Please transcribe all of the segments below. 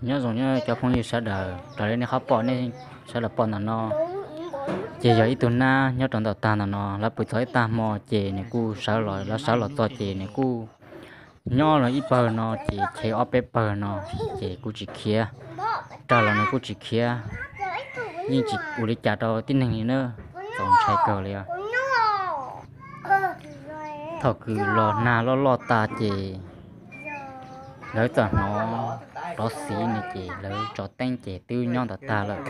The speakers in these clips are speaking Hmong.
Nyob zoo nyob cov phooj ywg sawv daws, raws li nej qhov pom nej sawv daws pom ntawm no, ces yog ib tug nab nyob rau ntawm tag ntawm no. Lawv pw txog ib tag hmo ces nws kuj sawv los, lawv sawv los txog ces nws kuj nyob los ib pawg no ces chev ob peb pawg no, ces kuj tsis khiav, raws los nws kuj tsis khiav, yeej tsis ua li cas rau tib neeg li na, txaus ntshai kawg li. Thaum kws los nag loj loj tas ces lawv txawm hnov rov xiv no ces lawv tso teeb ces twb nyob ntawd tag lawm,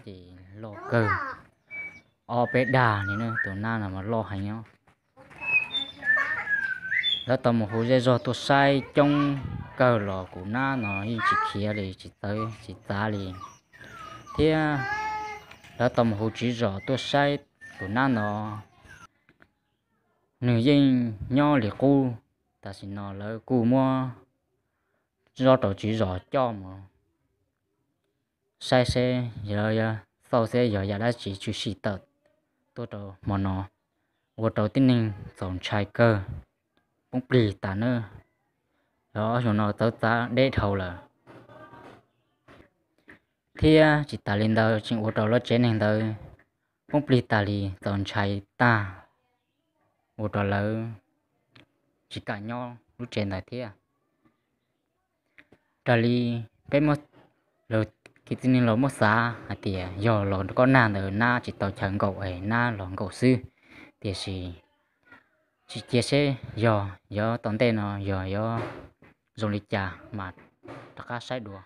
ces loj kawg, ob peb dag li na, tus nab no mas loj heev os. Lawv tau mus hu zej zog tuaj saib coob kawg los kuv nab no yeej tsis khiav li, tsis txawv tsis txav li, thiab lawv tau mus hu tswv zos tuaj saib tus nab no, nws yeej nyob li qub. Tam sim no lawv kuj muab zoj rau tswv zos coj mus saib seb, xauj seb yog yam dab tsi tshwm sim tawm tuaj rau hmo no, ua rau tib neeg txaus ntshai kawg, poob plig tas na. Lawv ob xyoo no txawv txav deb dhau lawm, thiab tsis tas li ntawd tseem ua rau lawv tsev neeg ntawd poob plig tas li, txaus ntshai tag, ua rau lawv tsis kam nyob lub tsev ntawd thiab. Raws li peb, kwv tij neej laus muab xav hais tias yog los rau kob nag ntawd nab tsis tau chaw nkaum es nab los nkaum xwb, tiam sis tsis cia seb yog yuav tom ntej no yog yuav zoo li cas mas rov qab saib dua.